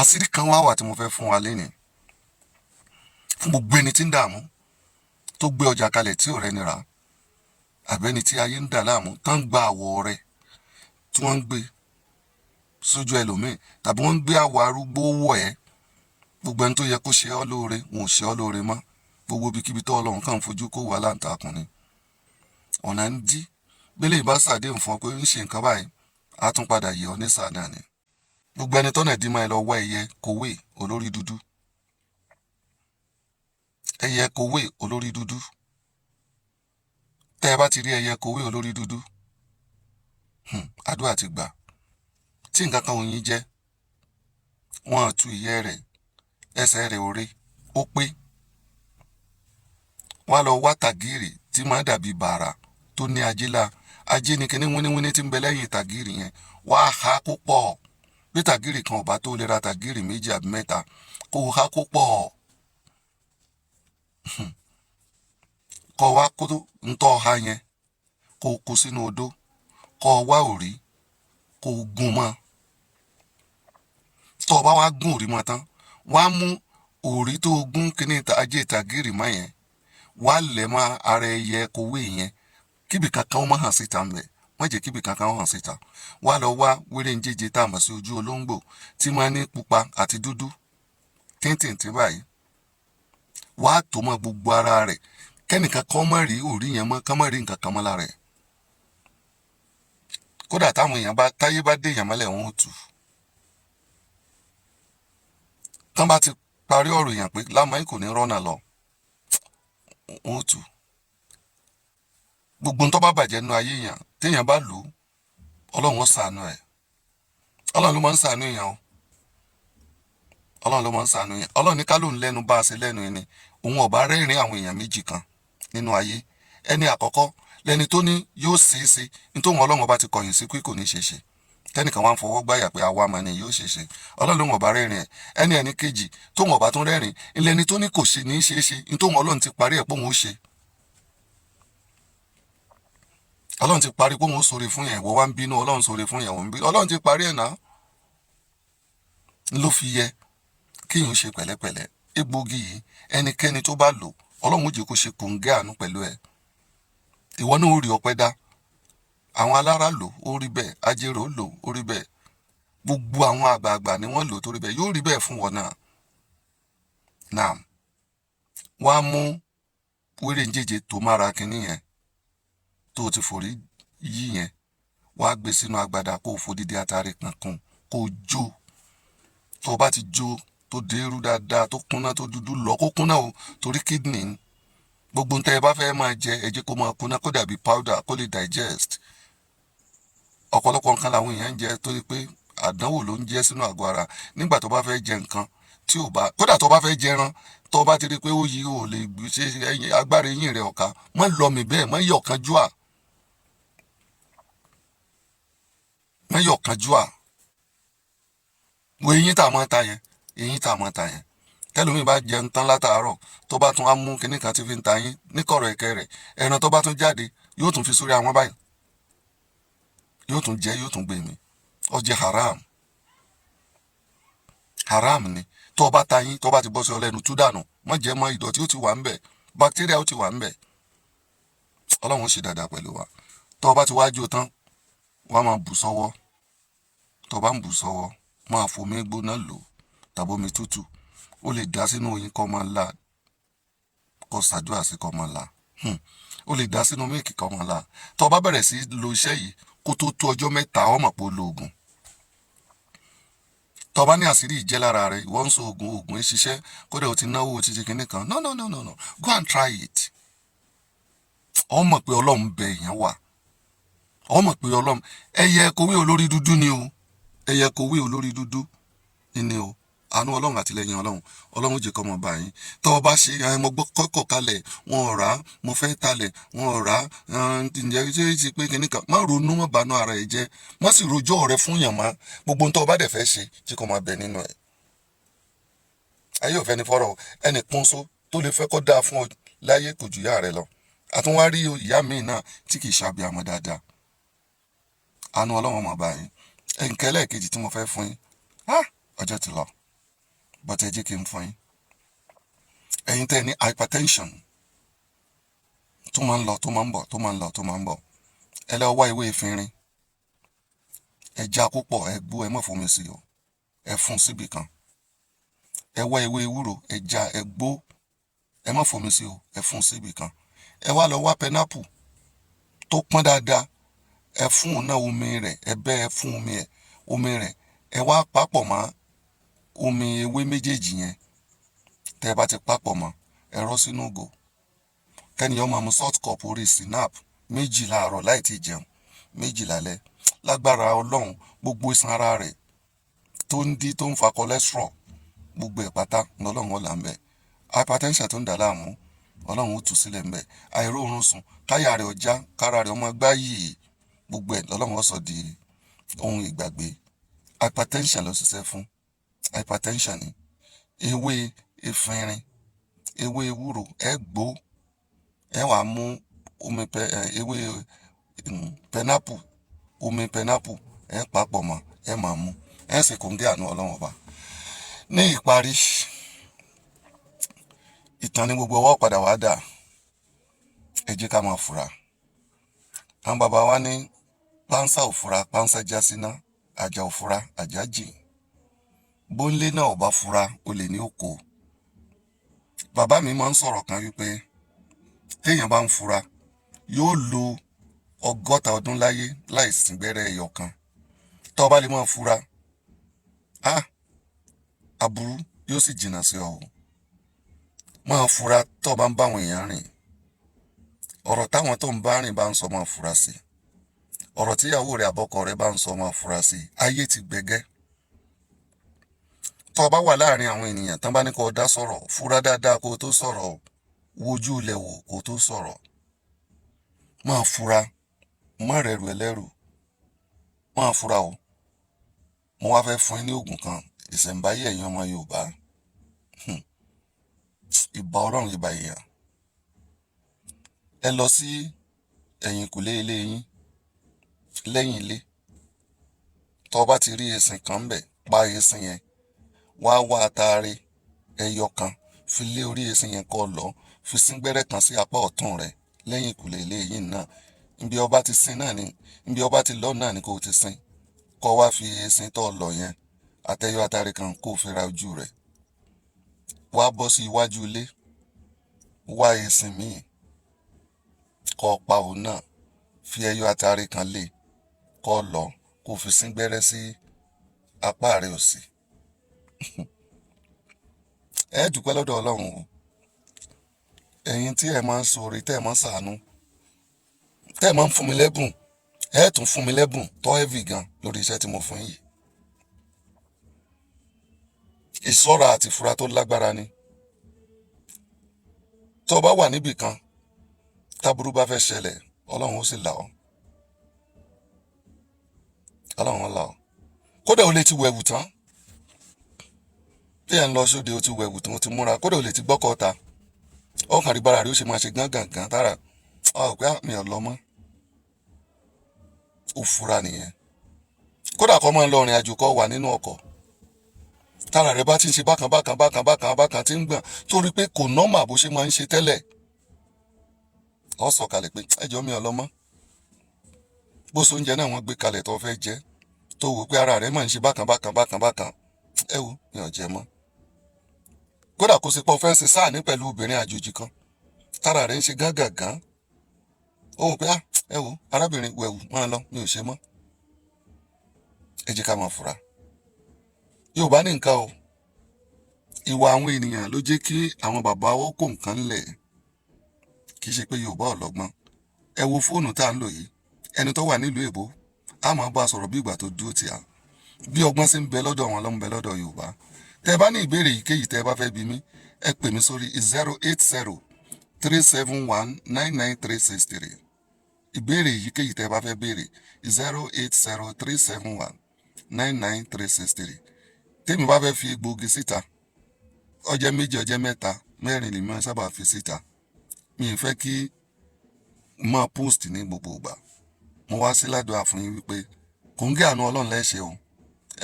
Àṣírí kan wá wà tí mo fẹ́ fún wa lénìí, fún gbogbo ẹni tí ń dààmú, tó gbé ọjà kalẹ̀ tí ò rẹ́ni rà, àbẹ́ni tí ayé ń dà láàmú, tán ń gba àwọ̀ rẹ̀ tí wọ́n ń gbé sójú ẹlòmíì, tàbí wọ́n ń gbé àwọ̀ arúgbó wọ̀ ẹ́. Gbogbo ẹni tó yẹ kó ṣe ọ́ lóore, wọn ò ṣe ọ́ lóore mọ́. Gbogbo ibikíbi tó Ọlọ́run kàn ń fojú kó wà láǹtakùn ni. Ọ̀nà ń dí. Bẹ́lẹ̀ ìbá ṣàdéhùn fún ọ pé ń ṣe nǹkan báyìí, á tún padà yẹ ọ ní sáà náà ni. Gbogbo ẹni tọ́nà dí máa ẹ lọ wá ẹyẹ kowé olórí dúdú. Ẹyẹ kowé olórí dúdú. Tẹ́ ẹ bá ti rí ẹyẹ kowé olórí dúdú, àdúrà ti gbà. Tí nǹkan kan ò yín jẹ́, wọ́n á tu ìyẹ́ rẹ̀, ẹsẹ̀ rẹ̀ ò re, ó pé. Wọ́n á lọ wá tàgìrì tí máa dàbí bàrà tó ní ajé la. Ajé ni kíní wíníwíní tí ń bẹ lẹ́yìn tàgìrì yẹn. Wọ́n á há kó pọ̀. Bí tàgìrì kan ò bá tó lè ra tàgìrì méjì àbí mẹ́ta, kó há kó pọ̀. Kó wá kó ntọ́ ha yẹn, kó kó sínú odó, kó wá òrí, kó gún mọ́. Tó o bá wá gún òrí mọ́ tán, wá mú òrí tó gún kíní ajé tàgìrì mọ́ yẹn, wá lẹ̀ mọ́ ara ẹyẹ kowé yẹn, kíbi kankan ó má hàn síta ń bẹ̀. Má jẹ́ kíbi kankan ó hàn síta. Wá lọ wá wéré ń jẹjẹ tá a mọ̀ sí ojú olóńgbò tí máa ní pupa àti dúdú tíntìntín báyìí. Wá tó mọ́ gbogbo ara rẹ̀, kẹ́nìkan kan má rí òrí yẹn mọ́, kán má rí nǹkan kan mọ́ lára ẹ̀. Kódà táwọn èèyàn bá táyé bá dé èèyàn mọ́lẹ̀, wọn ò tù. Tán bá ti parí ọ̀rọ̀ èèyàn pé lámàá kò ní rọ́nà lọ, wọn ò tù. Gbogbo ń tó bá bàjẹ́ nínú ayé èèyàn, téèyàn bá lò ó, Ọlọ́run ó ṣàánú ẹ̀. Ọlọ́run ló máa ń ṣàánú èèyàn o. Ọlọ́run ló máa ń ṣàánú èèyàn. Ọlọ́run ní ká ló ń lẹ́nu bá a ṣe lẹ́nu ẹni. Òun ọ̀bá rẹ́rìn àwọn èèyàn méjì kan nínú ayé. Ẹni àkọ́kọ́ lẹni tó ní yóò ṣeé ṣe, nítorí Ọlọ́run ọba ti kọ̀yìn sí pé kò ní ṣe ṣe. Tẹ́nìkan wá ń fọwọ́ gbáyà pé àwa mọ̀ ni yóò ṣe ṣe. Ọlọ́run ló ń ọ̀bá rẹ́rìn ẹ̀. Ẹni ẹni kejì tó ń ọ̀bá tún rẹ́rìn, ilẹ̀ ni tó ní kò ṣe ní ṣe é ṣe, nítorí Ọlọ́run ti parí ẹ̀ pé òun ó ṣe. Ọlọ́run ti parí pé òun ó ṣoore fún yẹn, ìwọ wá ń bínú Ọlọ́run ṣoore fún yẹn, òun bí Ọlọ́run ti parí ẹ̀ náà. Ló fi yẹ kéèyàn ṣe pẹ̀lẹ́pẹ̀lẹ́. Egbògi yìí, ẹnikẹ́ni tó bá lò, Ọlọ́run ó jẹ́ kó ṣe kòǹgẹ́ àánú pẹ̀lú ẹ̀. Ìwọ náà ó rí ọpẹ́ dá. Àwọn alára lò, ó rí bẹ́ẹ̀. Ajérò lò, ó rí bẹ́ẹ̀. Gbogbo àwọn àgbààgbà ni wọ́n lò tó rí bẹ́ẹ̀. Yóò rí bẹ́ẹ̀ fún wọn náà. Naam. Wọ́n á mú wéré ń jẹjẹ tó mára kinní yẹn tó o ti forí yí yẹn, wàá gbé sínú agbada kó o fòdìdí atare kankan kó o jó. Tó o bá ti jó tó dérú dáadáa, tó kúnná, tó dúdú lọ, kó kúnná o, torí kidney ni. Gbogbo ntẹ́ ẹ bá fẹ́ máa jẹ, ẹ jẹ́ kó máa kúnná, kó dàbí powder, kó lè digest. Ọ̀pọ̀lọpọ̀ nǹkan làwọn èèyàn ń jẹ torí pé àdánwò ló ń jẹ́ sínú àgọ́ ara. Nígbà tó bá fẹ́ jẹ nǹkan tí ò bá, kódà tó bá fẹ́ jẹ ẹran, tó bá ti rí pé ó yí ò lè ṣe agbára eyín rẹ̀ ọ̀ka, má lọ mí bẹ́ẹ̀, má yọ̀ kan júà. Má yọ̀ kan júà. Wo eyín tá a máa ta yẹn, eyín tá a máa ta yẹn. Tẹ́lómi bá jẹun tán látàárọ̀, tó bá tún á mú kinní kan tí fi ń ta yín ní kọ̀rọ̀ ẹ̀kẹ́ rẹ̀, ẹran tó bá tún jáde, yóò tún fi sórí àwọn báyìí. Yóò tún jẹ, yóò tún gbé mi. Ó jẹ haram. Haram ni. Tó bá ta yín, tó bá ti bọ́ sí ọ lẹ́nu, tú dànù. Má jẹ mọ́, ìdọ̀tí ó ti wà ń bẹ̀. Bacteria ó ti wà ń bẹ̀. Ọlọ́run ó ṣe dáadáa pẹ̀lú wa. Tó bá ti wá jó tán, wàá máa bù sọ́wọ́. Tó bá ń bù sọ́wọ́, máa fomi gbóná lò tàbí omi tútù. Ó lè dá sínú oyin kó máa la, kó ṣàdúrà sí kó máa la. Ó lè dá sínú mílìkì kó máa la. Tó bá bẹ̀rẹ̀ sí lo iṣẹ́ yìí, kó tó tó ọjọ́ mẹ́ta, ó mọ̀ pé ó lo oògùn. Tó bá ní àṣírí ìjẹ́ lára rẹ̀, ìwọ ń sọ oògùn, oògùn ń ṣiṣẹ́, kódà o ti náwó o ti ṣe kinní kan. No, no, no, no, no. Go and try it. Ó mọ̀ pé Ọlọ́run bẹ èèyàn wà. Ó mọ̀ pé Ọlọ́run. Ẹyẹ kowé olórí dúdú ni o. Ẹyẹ kowé olórí dúdú ni o. Àánú Ọlọ́run àtìlẹ́yìn Ọlọ́run. Ọlọ́run jẹ́ kó mọ̀ bá yín. Tó bá ṣe, mo gbọ́ kọ́kọ́ kalẹ̀, wọn ò rà, mo fẹ́ talẹ̀, wọn ò rà. Ǹjẹ́ ṣé ti pé kinní kan? Má ronú, má banú ara ẹ jẹ́. Má sì rojọ́ rẹ fún yàn mọ́. Gbogbo ohun tó bá dẹ̀ fẹ́ ṣe, jẹ́ kó máa bẹ nínú ẹ̀. Ayé ò fẹ́ ni fọ́rọ̀ ẹnì kan so tó lè fẹ́ kó dáa fún ọ láyé kò ju ìyá rẹ lọ. A tún wá rí ìyá míì náà tí kì í ṣàbíamọ dáadáa. Àánú Ọlọ́run máa bá yín. Ẹ̀ǹkẹ́ lẹ́ẹ̀kejì tí mo fẹ́ fún yín. Ọjọ́ ti lọ. But ẹ jẹ́ kí n fún yín. Ẹ̀yin tẹ́ ní hypertension tó máa ń lọ, tó máa ń bọ̀, tó máa ń lọ, tó máa ń bọ̀, ẹ lọ wá ewé efinrin. Ẹ já púpọ̀, ẹ gbó, ẹ má fomi sí o, ẹ fún síbì kan. Ẹ wá ewé ewúro, ẹ já, ẹ gbó, ẹ má fomi sí o, ẹ fún síbì kan. Ẹ wá lọ wá pineapple tó pọ́n dáadáa, ẹ fún òun náà omi rẹ̀, ẹ bẹ́, ẹ fún omi ẹ̀, omi rẹ̀ ẹ wá papọ̀ mọ́ omi ewé méjèèjì yẹn. Tẹ́ ẹ bá ti papọ̀ mọ́, ẹ rọ́ sínú ìgò. Kẹ́niyàn máa mu salt cup orí snap 2 láàárọ̀ láì tí ì jẹun, 2 lálẹ́. Lágbára Ọlọ́run, gbogbo iṣan ara rẹ̀ tó ń dí, tó ń fa cholesterol, gbogbo ẹ̀ pátá lọ́lọ́run ó là ń bẹ̀. Hypertension tó ń dà láàmú, Ọlọ́run ó tú sílẹ̀ ń bẹ̀. Àìróorun sùn, káyà rẹ̀ ọjà, kára rẹ̀ ọmọ gbá yìí, gbogbo ẹ̀ lọ́lọ́run ó sọ di ohun ìgbàgbé. Hypertension ló ṣiṣẹ́ fún. Hypertension ni ewé efinrin, ewé ewúro, ẹ gbó, ẹ wàá mú omi pẹ ẹ ewé pineapple, omi pineapple, ẹ papọ̀ mọ́, ẹ máa mú, ẹ sì kòńgẹ́ àánú Ọlọ́run Ọba. Ní ìparí, ìtàn ní gbogbo ọwọ́ padà wá dà. Ẹ jẹ́ ká máa fura. Àwọn bàbá wa ní pánsá ò fura, pánsá já síná. Àjà ò fura, àjà jìn. Bóńlé náà ò bá fura, olè ní oko. Bàbá mi máa ń sọ̀rọ̀ kan wípé téèyàn bá ń fura, yóò lo 60 ọdún láyé láì sín gbẹ́rẹ́ ẹyọ kan. Tó o bá lè máa fura, á aburú yóò sì jìnnà sí ọ o. Máa fura tó o bá ń bá àwọn èèyàn rìn. Ọ̀rọ̀ táwọn tó ń bá rìn bá ń sọ, máa fura sí. Ọ̀rọ̀ tíyàwó rẹ̀ àbọ́kọ rẹ̀ bá ń sọ, máa fura sí. Ayé ti gbẹgẹ́. Tó o bá wà láàrin àwọn ènìyàn tán, bá ní kó o dá sọ̀rọ̀, fura dáadáa kó o tó sọ̀rọ̀. Wojú ilẹ̀ wò kó o tó sọ̀rọ̀. Máa fura, má rẹrù ẹlẹ́rù, máa fura o. Mo wá fẹ́ fún yín ní oògùn kan ìṣẹ̀ǹbáyé, ẹ̀yin ọmọ Yorùbá. Ìbà Ọlọ́run, ìbà èèyàn. Ẹ lọ sí ẹ̀yìnkùlé ilé yín, lẹ́yìn ilé. Tó o bá ti rí ẹṣin kan ńbẹ̀, pa ẹṣin yẹn. Wá wá ataare ẹyọ kan, fi lé orí ẹṣin yẹn kó lọ fi sín gbẹ́rẹ́ kan sí apá ọ̀tún rẹ̀ lẹ́yìn ìkùlé ilé yìí náà. Ibi ọba ti sin náà ni, ibi ọba ti lọ náà ni kó o ti sin. Kó wá fi ẹṣin tó lọ yẹn àtẹyọ ataare kan, kó o fi ra ojú rẹ̀. Wá bọ́ sí iwájú ilé, wá ẹṣin míì, kó o pa òun náà, fi ẹyọ ataare kan lé, kó o lọ, kó o fi sín gbẹ́rẹ́ sí apá rẹ̀ òsì. Ẹ dúpẹ́ lọ́dọ̀ Ọlọ́run o. Ẹ̀yin tí ẹ máa ń ṣoore, tẹ́ ẹ máa ń ṣàánú, tẹ́ ẹ máa ń fún mi lẹ́bùn, ẹ tún fún mi lẹ́bùn tó heavy gan lórí iṣẹ́ tí mo fún yìí. Ìṣọ́ra àti ìfura tó lágbára ni. Tó o bá wà níbì kan, táburú bá fẹ́ ṣẹlẹ̀, Ọlọ́run ó sì là ọ́. Ọlọ́run ó là ọ́. Kódà o lè ti wẹ̀wù tán tí ẹ̀ ń lọ sóde, o ti wẹ̀wù tán, o ti múra, kódà o lè ti gbọ́kọ̀ ta. Ọkàn rí bára rí, ó ṣe máa ṣe gángangan tára ọ pé mi ò lọ mọ́. Ó fura nìyẹn. Kódà kó máa lọ rìn àjò, kó wà nínú ọkọ̀, tára rẹ bá ti ń ṣe bákan bákan bákan bákan bákan, tí ń gbọ̀n, torí pé kò normal bó ṣe máa ń ṣe tẹ́lẹ̀, ọ sọ̀kalẹ̀ pé ẹjọ́, mi ò lọ mọ́. Bó so oúnjẹ náà wọ́n gbé kalẹ̀ tó fẹ́ jẹ, tó wò pé ara rẹ máa ń ṣe bákan bákan bákan bákan, ẹ wo, mi ò jẹ mọ́. Kódà kó ṣe pé o fẹ́ ṣe sáà ní pẹ̀lú obìnrin àjòjì kan, tára rẹ ń ṣe gángangan, ó wò pé ẹ wo, arábìnrin, wẹ̀wù máa lọ, mi ò ṣe mọ́. Ẹ jẹ́ ká máa fura. Yorùbá ní nǹkan o. Ìwà àwọn ènìyàn ló jẹ́ kí àwọn bàbá ó kó nǹkan ńlẹ̀. Kì í ṣe pé Yorùbá ò lọ́gbọ́n. Ẹ wo fóònù tá à ń lò yìí. Ẹni tó wà nílùú èbó á máa bá a sọ̀rọ̀ bí ìgbà tó dúró tì á. Bí ọgbọ́n ṣe ń bẹ lọ́dọ̀ wọn ló ń bẹ lọ́dọ̀ Yorùbá. Tẹ́ ẹ bá ní ìbéèrè èyíkéyìí tẹ́ ẹ bá fẹ́ bi mí, ẹ pè mí sórí 08037199363. Ìbéèrè èyíkéyìí tẹ́ ẹ bá fẹ́ béèrè, 08037199363. Tèmi bá fẹ́ fi egbòogi síta, ọjọ́ 2, ọjọ́ 3, 4 lèmi máa sábà fi síta. Mi ì fẹ́ kí máa post ní gbogbo ìgbà. Mo wá sí ládùúgbà fún yín wípé kòńgẹ́ àánú Ọlọ́run lẹ́ṣẹ̀ o.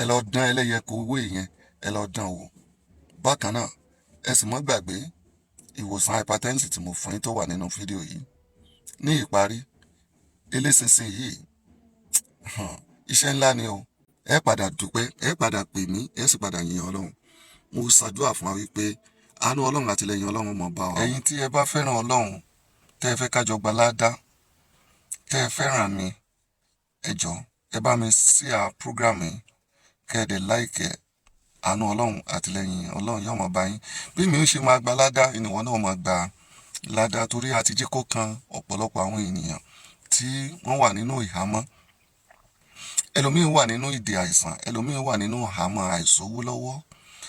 Ẹ lọ dán ẹlẹ́yẹ kó owó yẹn, ẹ lọ dán wò. Bákan náà, ẹ sì mọ́ gbàgbé ìwòsàn hypertension tí mo fún yín tó wà nínú fídíò yìí. Ní ìparí, eléṣinṣin yìí, iṣẹ́ ńlá ni o. Ẹ padà dúpẹ́, ẹ padà pè mí, ẹ sì padà yìn Ọlọ́run. Mo ṣàdúrà fún wa wípé àánú Ọlọ́run àtìlẹ́yìn Ọlọ́run mọ̀ bá wa. Ẹ̀yin tí ẹ bá fẹ́ràn Ọlọ́run, tẹ́ ẹ fẹ́ kájọ gba ládá, tẹ́ ẹ fẹ́ràn mi, ẹ jọ̀ọ́, ẹ bá mi share program yìí, kẹ́ ẹ dẹ̀ like ẹ̀. Àánú Ọlọ́run àtìlẹ́yìn Ọlọ́run yóò máa bá yín. Bí mi ó ṣe máa gba ládá, ìwọ náà máa gba ládá, torí àti jẹ́ kó kan ọ̀pọ̀lọpọ̀ àwọn ènìyàn tí wọ́n wà nínú ìhámọ́. Ẹlòmíín wà nínú ìdè àìsàn, ẹlòmíín wà nínú ìhámọ́ àìsówó lọ́wọ́,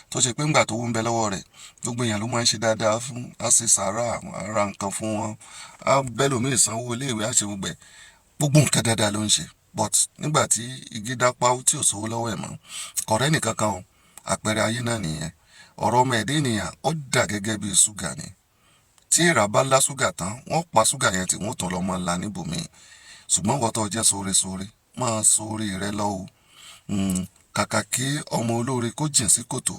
tó ṣe pé ńgbà tó ń bẹ lọ́wọ́ rẹ̀, gbogbo èèyàn ló máa ń ṣe dáadáa fún, á ṣe sàárà, á ra nǹkan fún wọn, á bẹ́lòmíín sanwó iléèwé, á ṣe gbogbo ẹ̀, gbogbo nǹkan dáadáa ló ń ṣe. But nígbà tí igi dápá tí ò sówó lọ́wọ́ ẹ̀ mọ́, kọ̀rẹ́ nìkan kan o. Àpẹẹrẹ ayé náà nìyẹn. Ọ̀rọ̀ ọmọ ẹ̀dá ènìyàn, ó dà gẹ́gẹ́ bí ṣúgà ni. Tí èèrà bá lá ṣúgà tán, wọ́n pa ṣúgà yẹn tí wọ́n tún lọ mọ́ la níbòmíì. Ṣùgbọ́n wọ́n tó jẹ́ sóore sóore, máa sóore rẹ lọ́wọ́. Kàkà kí ọmọ olóore kó jìn sí kòtò,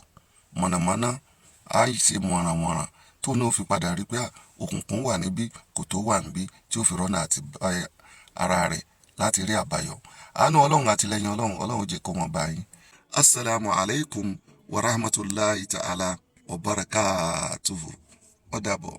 mọ̀nàmọ́ná á ṣe wọ̀nrànwọ̀nràn tó náà fi padà rí pé òkùnkùn wà níbí, kòtò wà níbí, tí ó fi rọ́nà àti bá ara rẹ̀ láti rí àbáyọ. Àánú Ọlọ́run àtìlẹ́yìn Ọlọ́run, Ọlọ́run jẹ́ kó wọn bá yín. Assalamu alaikum wa rahmatulahi ta'ala wa barakatuhu. Ó dàbọ̀.